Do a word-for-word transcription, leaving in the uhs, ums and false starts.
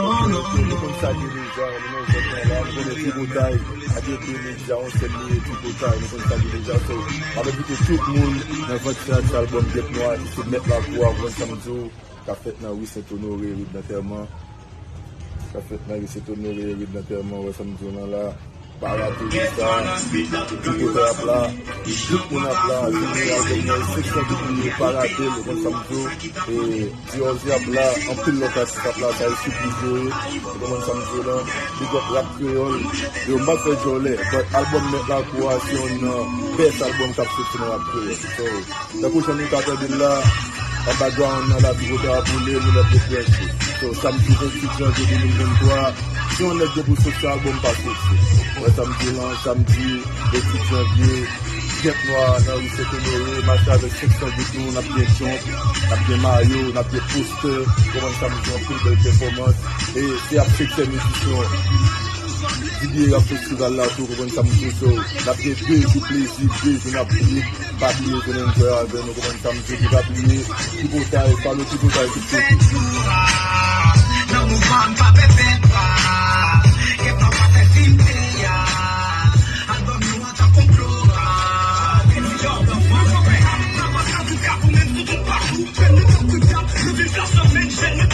Nou konn sa ki deja, nou menm zòt nan la, nou konnen tripotay, ak epi medya, yon sèl li tripotay, nou konn sa ki deja, so, m ap envite tout moun nan vennsenk albòm Gyèt Nwa, ki se mèt lakou a, ou konn sa m di w, k ap fèt nan ri Sent Onore, ri Dantèman, k ap fèt nan ri Sent Onore, ri Dantèman, ou wè sa m di w lan la. Pa rate sa, tout kote ap la, tout moun ap la, tout moun ap la, senksan tout moun yo pa rate l, ou konn sa m di w, e, D R Z ap la, anpil lòt atis ap la, sa e sipriz yo ye, ou konprann sa m di w lan, big up rap kreyòl, yo m pa fè djòlè, but albòm Mèt Lakou a, se youn nan best albòm k ap soti nan rap kreyòl, so, Tankou jan nou ka tande l la, an background nan la, tripotay ap boule, nou mèt ret branche. So, samdi vennsis janvye de mil venntwa, si yon nèg gen pou soti albòm pa soti. Wè samdi lan, samdi vennsis janvye, Gyèt Nwa nan ri Sent Onore, mache avèk senksan goud nou, n ap gen jump, n ap gen mayo, n ap gen poster, konprann samdi anpil bèl pèfòmans. E se ap senkyèm edisyon D B A Rap Festival la tou, konprann sa m di w, so, n ap gen de jou plezi, de jou n ap bliye, pa bliye vin enjoy avè nou, konprann sa m di w, pa bliye, tripotay, follow tripotay tout kote. Nan mouvman m pa pèpè,